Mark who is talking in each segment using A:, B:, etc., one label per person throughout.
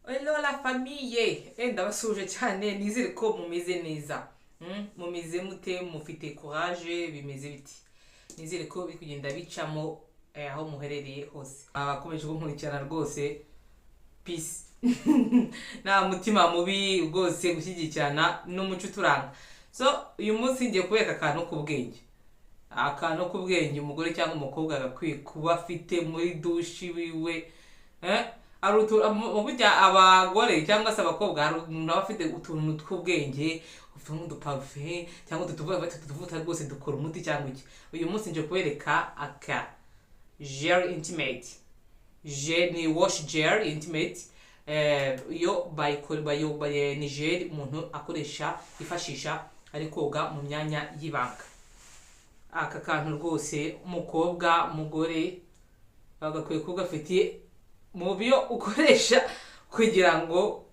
A: Hello la famille, ndabasuhuje cyane, nizere ko mumeze neza. Mumeze mute? Mufite courage? Bimeze biti? Nizere ko biri kugenda bicamo aho muherereye hose. Abakomeje kunkurikirana rwose, peace, nta mutima mubi rwose, gushyigikirana n'umuco uturanga. So uyu munsi ngiye kubereka akantu k'ubwenge, akantu k'ubwenge umugore cyangwa umukobwa agakwiye kuba afite muri douche wiwe. Hari burya abagore cyangwa se abakobwa, hari umuntu aba afite utuntu tw'ubwenge, ufite nk'uduparufe cyangwa utu tuvuta rwose dukora umuti cyangwa iki. Uyu munsi nje kubereka aka gel intimate gel, ni wash gel intimate. Iyo ni gel umuntu akoresha, yifashisha ari koga mu myanya y'ibanga. Aka kantu rwose umukobwa, umugore bagakwiye kuba gafitiye mu byo ukoresha kugira ngo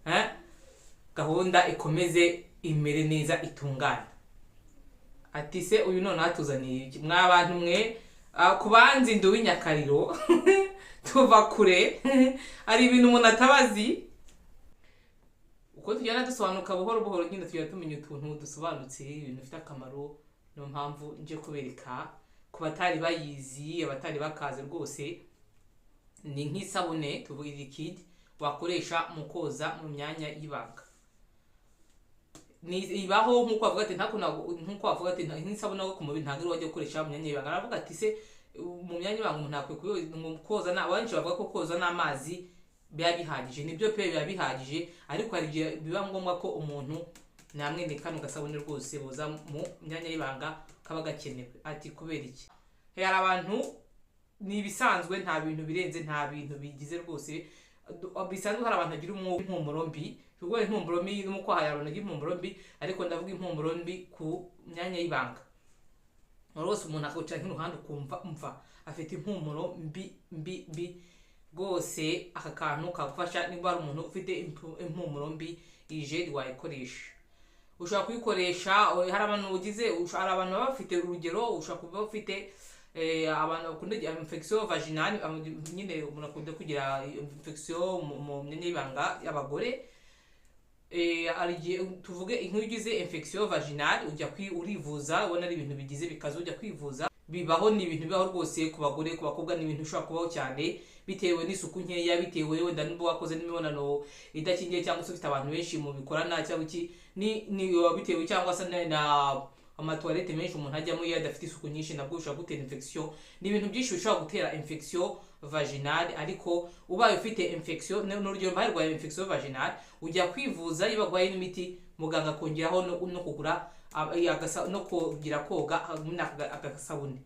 A: gahunda ikomeze imere neza, itungane. Ati se uyu none atuzaniye iki? Mwa bantu mwe, ku banzi ndi uw'inyakariro, tuva kure, hari ibintu umuntu atabazi. Uko tugenda dusobanuka buhoro buhoro nyine, tugenda tumenya utuntu dusobanutse, ibintu bifite akamaro. Niyo mpamvu nje kubereka ku batari bayizi, abatari bakazi rwose. Ni nk'isabune, tuvuga liquide wakoresha mu koza mu myanya y'ibanga. Ibaho nk'uko bavuga ati nk'uko bavuga ati nk'isabune yo ku mubiri ntabwo ari wajya gukoresha mu myanya y'ibanga. Aravuga ati se mu myanya y'ibanga umuntu akwiye koza na abenshi bavuga ko koza n'amazi biba bihagije. Nibyo pe, biba bihagije, ariko hari igihe biba ngombwa ko umuntu namwe ni kano gasabune rwose boza mu myanya y'ibanga kaba gakenewe. Ati kubera iki? Hari abantu, ni ibisanzwe, nta bintu birenze, nta bintu bigize rwose bisanzwe. Hari abantu bagira umwuka, impumuro mbi, tuvuge impumuro mbi nuko hari abantu bagira impumuro mbi, ariko ndavuga impumuro mbi ku myanya y'ibanga rwose. Umuntu akaguca nk'iruhande ukumva mva afite impumuro mbi mbi mbi rwose. Aka kantu kagufasha niba hari umuntu ufite impumuro mbi, iyi gel wayikoresha, ushobora kuyikoresha. Hari abantu ugize, hari abantu baba bafite, urugero ushobora kuba ufite abantu bakunda infection vaginale nyine, umuntu akunda kugira infection mu myanya y'ibanga y'abagore. Hari igihe, tuvuge nk'iyo ugize infection vaginale, ujya urivuza, ubona ari ibintu bigize bikaza, ujya kwivuza. Bibaho, ni ibintu bibaho rwose ku bagore, ku bakobwa, ni ibintu bishobora kubaho cyane bitewe n'isuku nkeya, bitewe wenda n'ubwo wakoze n'imibonano idakingiye, cyangwa se ufite abantu benshi mu bikorana cyangwa iki, ni bitewe cyangwa se na amatoilette menshi umuntu ajyamo iyo adafite isuku nyinshi, nabwo bishobora gutera infection. Ni ibintu byinshi bishobora gutera infection vaginale. Ariko ubaye ufite infection, n'urugero mbaye rwaye infection vaginale, ujya kwivuza, iyo baguhaye n'imiti muganga akongeraho no kugura no kugira koga aka gasabune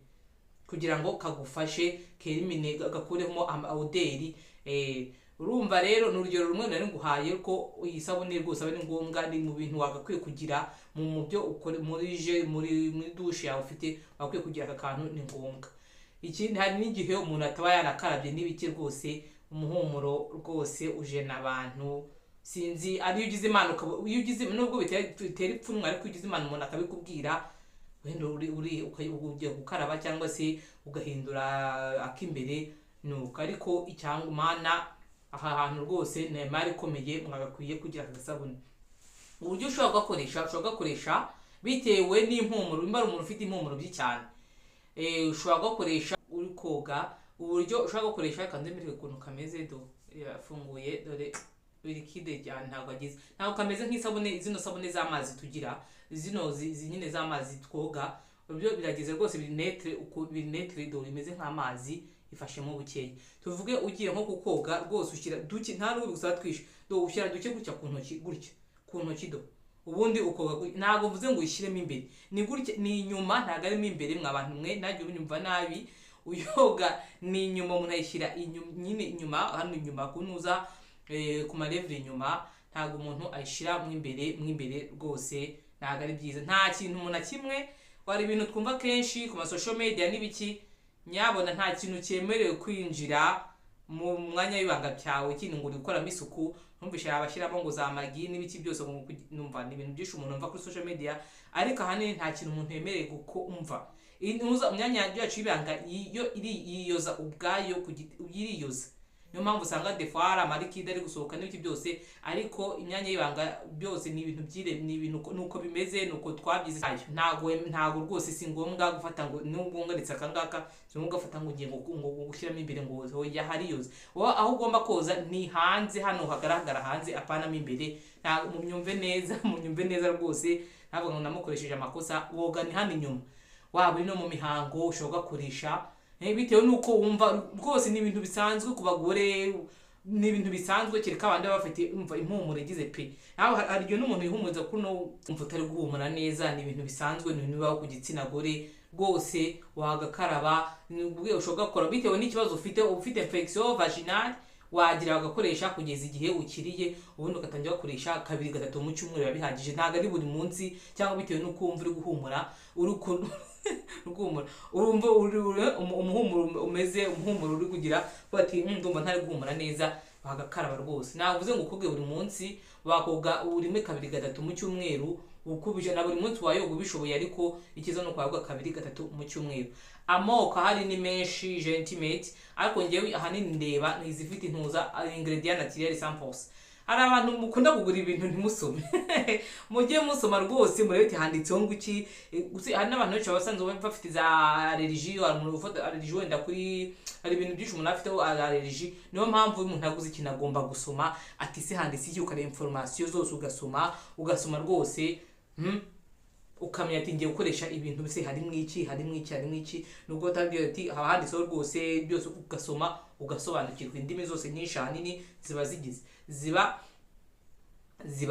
A: kugira ngo kagufashe kerimine, gakuremo odeur. Urumva rero ni urugero rumwe nari nguhaye ko iyi sabune rwose aba ari ngombwa, ni mu bintu wagakwiye kugira mu byo ukora muri je muri douche yawe ufite, wakwiye kugira aka kantu, ni ngombwa. Ikindi, hari n'igihe umuntu ataba yarakarabye n'ibiki rwose, umuhumuro rwose ujena abantu. Sinzi, ari iyo ugize Imana iyo ugize, nubwo bitera ipfunwe, ariko iyo ugize Imana umuntu akabikubwira, wenda uri ugiye gukaraba cyangwa se ugahindura ak'imbere, nuko. Ariko icyangwa mana aha hantu rwose ni imari ikomeye, mwagakwiye kugira aka gasabune. Uburyo ushobora kugakoresha, ushobora kugakoresha bitewe n'impumuro. Nimba ari umuntu ufite impumuro mbi cyane, ushobora kugakoresha uri koga. Uburyo ushobora gukoresha, reka nzemerere ukuntu kameze. Do yafunguye, dore liquide cyane, ntabwo agize, ntabwo kameze nk'isabune, zino sabune z'amazi tugira, zino nyine z'amazi twoga. Ibyo birageze rwose, biri neutre, uko biri neutre. Dore bimeze nk'amazi, ifashemo bukeya. Tuvuge ugiye nko kukoga rwose, ushyira duke, nta n'ubwo bigusaba twinshi. Do ushyira duke gutya ku ntoki, gutya ku ntoki, do ubundi ukoga. Ntabwo mvuze ngo uyishyiremo imbere, ni gutya, ni inyuma, ntabwo arimo imbere. Mwa bantu mwe, ntajya unyumva nabi, uyoga ni inyuma, umuntu ayishyira inyuma nyine, inyuma hano, inyuma kunuza ku malèvres inyuma. Ntabwo umuntu ayishyira mo imbere, mo imbere rwose ntabwo ari byiza. Nta kintu umuntu na kimwe, wari ibintu twumva kenshi ku ma social media n'ibiki, nyabona nta kintu cyemerewe kwinjira mu mwanya w'ibanga cyawe kindi ngo uri gukoramo isuku. Numvishe abashyiramo ngo za Maggi n'ibiki byose, ngo numva ni ibintu byinshi umuntu umva kuri social media, ariko ahanini nta kintu umuntu yemerewe kumva. Imyanya yacu y'ibanga iyo iri yiyoza ubwayo, iriyoza. Niyo mpamvu usanga des fois hari ama liquide ari gusohoka n'ibiki byose, ariko imyanya y'ibanga byose ni ibintu byire, ni ibintu nuko bimeze, nuko twabyize. Ntago rwose si ngombwa gufata ngo nubwo ngaretse aka ngaka, si ngombwa gufata ngo ugiye ngo gushyiramo imbere ngo oya, hariyoza. Wowe aho ugomba koza ni hanze, hano hagaragara hanze, apana mo imbere. Ntabwo munyumve neza, munyumve neza rwose, ntabwo ngo namukoresheje amakosa. Woga ni hano inyuma, waba uri no mu mihango ushobora gukoresha, bitewe n'uko wumva rwose. Ni ibintu bisanzwe ku bagore, ni ibintu bisanzwe, kereka abandi baba bafite umva impumuro igize pe. Nawe hari igihe n'umuntu yihumuza kuno umva utari guhumura neza. Ni ibintu bisanzwe, ni ibintu bibaho ku gitsina gore rwose. Wagakaraba, ni ubwo ushobora gukora bitewe n'ikibazo ufite. Ufite infection vaginale, wagira bagakoresha kugeza igihe ukiriye, ubundi ugatangira gukoresha kabiri gatatu mu cyumweru, biba bihagije. Ntabwo ari buri munsi, cyangwa bitewe n'uko wumva uri guhumura, uri guhumura, urumva umuhumuro umeze, umuhumuro uri kugira bati ndumva ntari guhumura neza," bagakaraba rwose. Navuze ngo ukoge buri munsi, wakoga rimwe kabiri gatatu mu cyumweru ukubije, na buri munsi wayoga ubishoboye, ariko ikiza no kwayoga kabiri gatatu mu cyumweru. Amoko ahari ni menshi gentimate, ariko ngewe ahanini ndeba ni izifite intuza ingredient naturel 100%. Hari abantu mukunda kugura ibintu ntimusome. Mujye musoma rwose, murebe ati handitseho ngo iki. Hari n'abantu benshi basanzwe bafite za allergie. Hari umuntu ufata allergie wenda kuri, hari ibintu byinshi umuntu afiteho allergie. Niyo mpamvu umuntu aguze ikintu agomba gusoma ati se handitse iki, ukareba information zose, ugasoma, ugasoma rwose, ukamenya ati ngiye gukoresha ibintu bise harimo iki, harimo iki, harimo iki. Nubwo utabwira ati haba handitseho rwose byose, ugasoma ugasobanukirwa. Indimi zose nyinshi ahanini ziba zigize ziba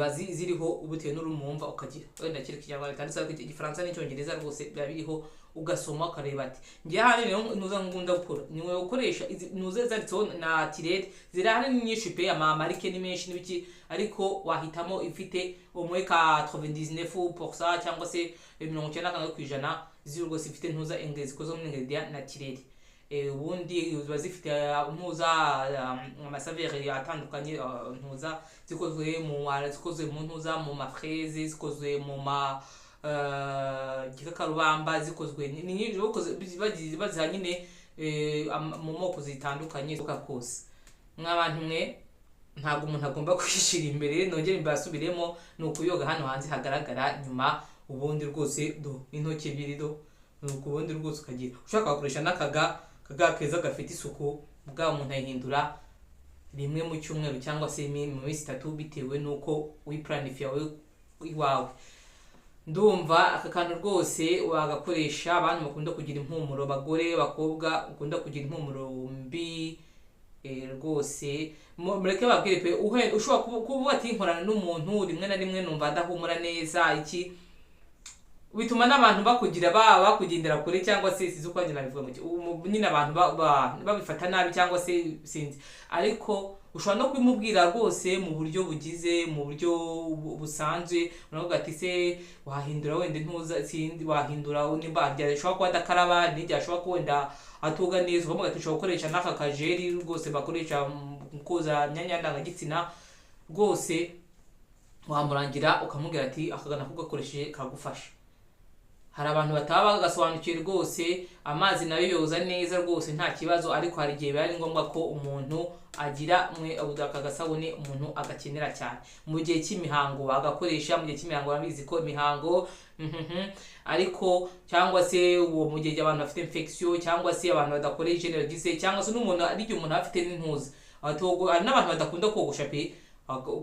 A: ziriho, bitewe n'urumwumva ukagira wenda kereka Ikinyarwanda bitanditse, ariko Igifaransa n'Icyongereza rwose biba biriho, ugasoma ukareba ati njye ahanini rero ntuza ngunda gukora ni wowe ukoresha izi ntuza zanditseho naturel. Zirahari ni nyinshi pe, ama marque ni menshi n'ibiki, ariko wahitamo ifite umwe ka 99% cyangwa se 94% ziri rwose ifite ntuza ingredient zikozwe muri ingredient naturel. Ubundi ziba zifite ntuza ama saveur atandukanye, ntuza zikozwe mu ntuza mu ma fraise, zikozwe mu ma gikakarubamba, zikozwe ni nyinshi, bakoze bagize baziha nyine mu moko zitandukanye kose. Mw'abantu mwe, ntabwo umuntu agomba kwishyira imbere. Nongere mbasubiremo, ni ukuyoga hano hanze hagaragara nyuma, ubundi rwose do intoki ebyiri do, nuko ubundi rwose ukagira ushaka wakoresha n'akaga kaga keza gafite isuku. Bwa umuntu ayihindura rimwe mu cyumweru cyangwa se mu minsi 3, bitewe n'uko wipuranifiya wowe iwawe. Ndumva aka kantu rwose wagakoresha. Abantu bakunda kugira impumuro, abagore, abakobwa bakunda kugira impumuro mbi, rwose mureke babwire pe. Ushobora kuvuga ati nkorana n'umuntu rimwe na rimwe numva adahumura neza, iki bituma n'abantu bakugira bakugendera kure, cyangwa se sinzi uko njye nabivuga ngo nyine abantu babifata nabi cyangwa se sinzi. Ariko ushobora no kubimubwira rwose mu buryo bugize, mu buryo busanzwe, uravuga ati se wahindura wenda ntuza sindi wahindura nimba ashobora kuba adakaraba, n'igihe ashobora kuba wenda atoga neza, ukavuga ati ushobora gukoresha n'aka ka gel rwose bakoresha mu koza imyanya ndangagitsina rwose. Wamurangira ukamubwira ati aka nako gakoresheje kagufasha. Hari abantu bataba bagasobanukiwe rwose. Amazi nayo yoza neza rwose, nta kibazo, ariko hari igihe biba ari ngombwa ko umuntu agira mwe aka gasabune umuntu agakenera cyane mu gihe cy'imihango, bagakoresha mu gihe cy'imihango. Barabizi ko imihango ariko cyangwa se uwo mu gihe abantu bafite infection, cyangwa se abantu badakora hygiène bagize, cyangwa se n'umuntu ari igihe umuntu aba afite n'intuza. Hari n'abantu badakunda kogosha pe,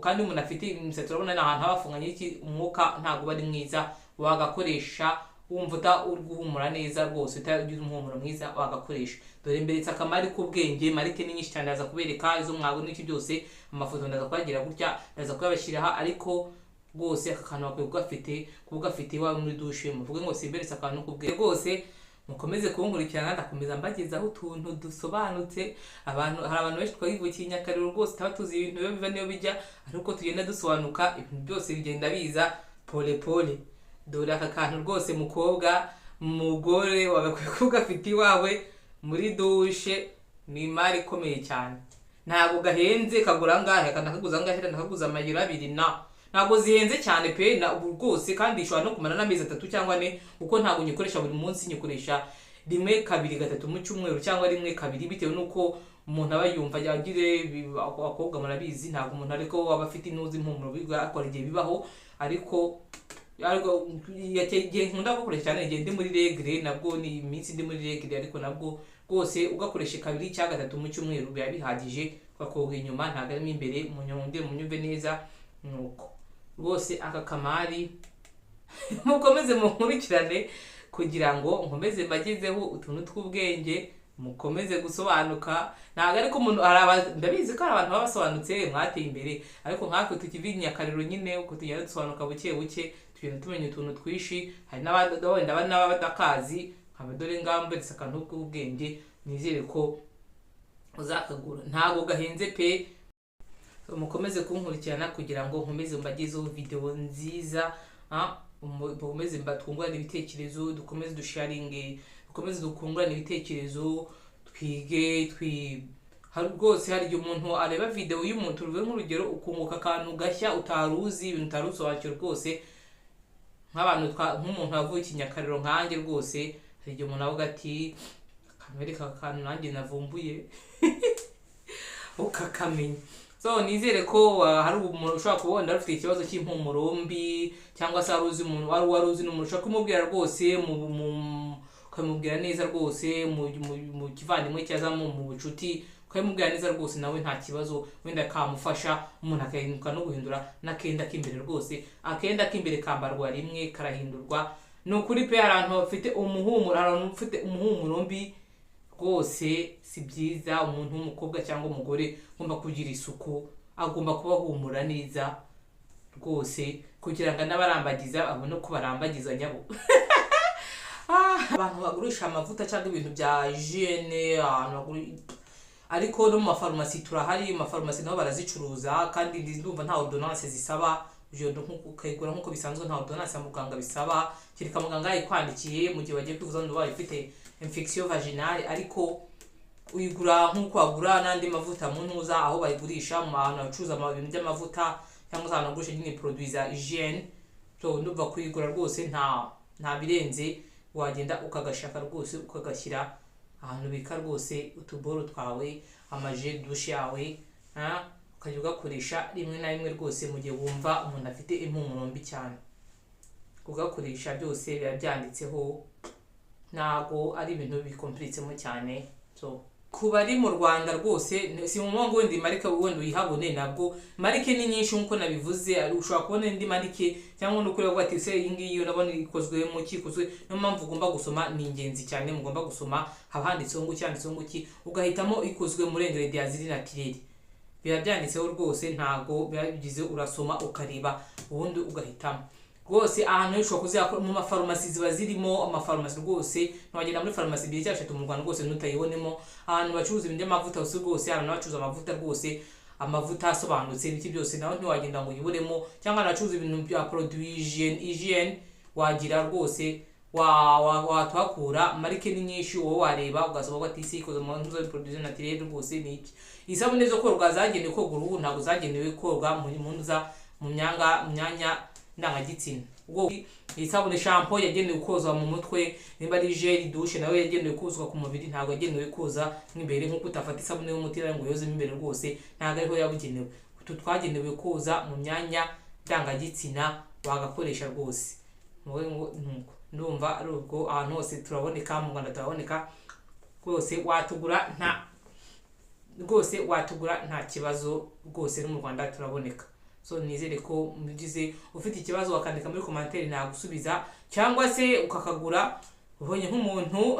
A: kandi umuntu afite imisatsi, urabona ni ahantu haba hafunganye iki, umwuka ntabwo uba ari mwiza. Wagakoresha wumva uri guhumura neza rwose, utagize umuhumuro mwiza, wagakoresha. Dore mberetse akamari k'ubwenge. Marque ni nyinshi cyane, ndaza kubereka izo mwabona iki byose, amafoto ndaza kubagira gutya, ndaza kuyabashyiraho. Ariko rwose aka kantu bakwiye kuba ugafite iwawe muri douche. Muvuge ngo simberetse akantu k'ubwenge rwose. Mukomeze kunkurikirana, ndakomeza mbagezaho utuntu dusobanutse. Abantu, hari abantu benshi twayivukiye i Nyakariro rwose tuba tuzi ibintu biba biva niyo bijya, ariko tugenda dusobanuka, ibintu byose bigenda biza pole pole. Dore aka kantu rwose, mukobwa, mugore, wagakwiye kuba ugafite iwawe muri douche. Ni imari ikomeye cyane, ntabwo gahenze. Kagura angahe? Aka nakaguze angahe? Nakaguze amayero 2 na ntabwo zihenze cyane pe na ubu rwose, kandi ishobora no kumara n'amezi 3 cyangwa 4, kuko ntabwo nyikoresha buri munsi, nyikoresha rimwe kabiri gatatu mu cyumweru cyangwa rimwe kabiri, bitewe n'uko Umuntu aba yumva yagire abakobwa murabizi, ntabwo umuntu ariko aba afite intuzi impumuro akora igihe bibaho, ariko igihe nkunda gukoresha cyane igihe ndi muri règles, nabwo ni iminsi ndi muri règles, ariko nabwo rwose ugakoresha kabiri cyangwa gatatu mu cyumweru biba bihagije, ugakoga inyuma ntabwo arimo imbere, munyonde munyumve neza. Nuko rwose aka kamari mukomeze munkurikirane kugira ngo nkomeze mbagezeho utuntu tw'ubwenge, mukomeze gusobanuka. Ntabwo ariko umuntu ndabizi ko hari abantu baba basobanutse mwateye imbere, ariko nkatwe tukiva inyakariro nyine uko tugenda dusobanuka buke buke, tugenda tumenya utuntu twinshi. Hari n'abandi wenda n'abadakazi, nkaba dore ngamberetse akantu k'ubwenge, nizere ko uzakagura, ntabwo gahenze pe. Mukomeze kunkurikirana kugira ngo nkomeze mbagezeho video nziza, mukomeze twungurane ibitekerezo, dukomeze dusharinge, dukomeze dukungurane ibitekerezo, twige hari rwose hari igihe umuntu areba video y'umuntu, tuvuge nk'urugero ukunguka akantu gashya utari uzi, ibintu utari usobanukiwe rwose, nk'abantu nk'umuntu wavuye ikinyakariro nkanjye rwose, hari igihe umuntu avuga ati kamwereka akantu nanjye navumbuye ukakamenya. So nizere ko hari umuntu ushobora kubona ufite ikibazo cy'impumuro mbi, cyangwa se wari uzi umuntu wari uzi n'umuntu ushobora kumubwira rwose ukamubwira neza rwose mu kivandimwe cyangwa mu bucuti, ukamubwira neza rwose nawe nta kibazo, wenda kamufasha umuntu akahinduka no guhindura n'akenda k'imbere rwose. Akenda k'imbere kambarwa rimwe karahindurwa, ni ukuri pe. Hari abantu bafite umuhumuro, hari abantu bafite umuhumuro mbi rwose, si byiza. Umuntu w'umukobwa cyangwa umugore agomba kugira isuku, agomba kuba ahumura neza rwose, kugira ngo n'abarambagiza babone uko barambagiza nyabo. Abantu bagurisha amavuta cyangwa ibintu bya hygiène, ahantu ariko no mu mafarumasi turahari, mu mafarumasi nabo barazicuruza, kandi ndumva nta ordonnance zisaba, ukayigura nk'uko bisanzwe, nta ordonnance ya muganga bisaba, kereka muganga yayikwandikiye mu gihe bagiye kwivuza ngo ufite infection vaginale, ariko uyigura nk'uko wagura n'andi mavuta mu ntuza aho bayigurisha, mu hantu bacuruza ibintu by'amavuta cyangwa se ahantu bagurisha nyine produits za hygiène. So ndumva kuyigura rwose nta birenze, wagenda ukagashaka rwose ukagashyira ahantu ubika rwose utuboro twawe, ama gel douche yawe, ukajya ugakoresha rimwe na rimwe rwose mu gihe wumva umuntu afite impumuro mbi cyane. Kugakoresha byose biba byanditseho, ntago ari ibintu bikomplitsemo cyane. So ku bari mu Rwanda rwose si mu ngo wenda marque wenda uyihabone, nabwo marque ni nyinshi nkuko nabivuze, ushobora kubona indi marque cyangwa no kureba ati se iyi ngiyi urabona ikozwe mu ki ikozwe. Niyo mpamvu ugomba gusoma, ni ingenzi cyane, mugomba gusoma, haba handitseho ngo cyanditseho ngo ki, ugahitamo ikozwe muri ingredients ziri naturel, biba byanditseho rwose, ntago biba bigize, urasoma ukareba ubundi ugahitamo rwose. Ahantu ushobora kuzakora mu mafarumasi ziba zirimo, amafarumasi rwose ntiwagenda muri farumasi ebyiri cyangwa eshatu mu Rwanda rwose ntutayibonemo. Ahantu bacuruza ibintu by'amavuta gusa rwose, ahantu bacuruza amavuta rwose, amavuta asobanutse ibiki byose, nawe ntiwagenda ngo uyiburemo, cyangwa ahantu bacuruza ibintu bya produit hygiène wagira rwose watuhakura. Marque ni nyinshi, wowe wareba ugasoma ko ati isi ikoze mu nzu produit naturel rwose ni iki. Isabune zo koga zagenewe koga uruhu, ntabwo zagenewe koga mu myanya ndangagitsina. Ubwo isabune shampoo yagenewe koza mu mutwe, nimba ari gel douche nawe yagenewe kozwa ku mubiri, ntabwo yagenewe koza nk'imbere, nk'uko utafata isabune y'umuti ngo uyozemo imbere rwose, ntabwo ariho yabugenewe. Utu twagenewe koza mu myanya ndangagitsina wagakoresha rwose. Ndumva ari ubwo ahantu hose turaboneka, mu Rwanda turaboneka rwose, watugura nta rwose watugura nta kibazo rwose, no mu Rwanda turaboneka. So nizere ko mugize ufite ikibazo wakandika muri commentaire nagusubiza, cyangwa se ukakagura ubonye nk'umuntu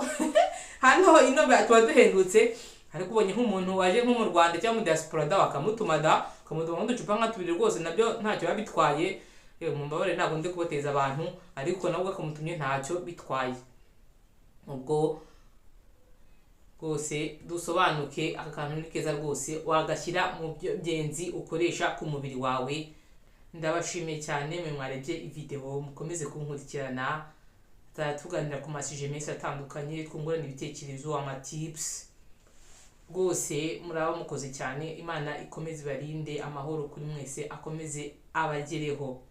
A: hano ino tuba duhendutse, ariko ubonye nk'umuntu waje nko mu Rwanda cyangwa mu diaspora da bakamutuma da ukamutuma nk'uducupa nka tubiri rwose, nabyo ntacyo biba bitwaye. Mumbabarire ntabwo ndi kubateza abantu, ariko nabwo akamutumye ntacyo bitwaye. Ubwo rwose dusobanuke, aka kantu ni keza rwose, wagashyira mu by'ingenzi ukoresha ku mubiri wawe. Ndabashimiye cyane mwe mwarebye video, mukomeze kunkurikirana, tuganira ku ma sujets menshi atandukanye, twungurana ibitekerezo, ama tips rwose. Muraba mukoze cyane, Imana ikomeze ibarinde, amahoro kuri mwese akomeze abagereho.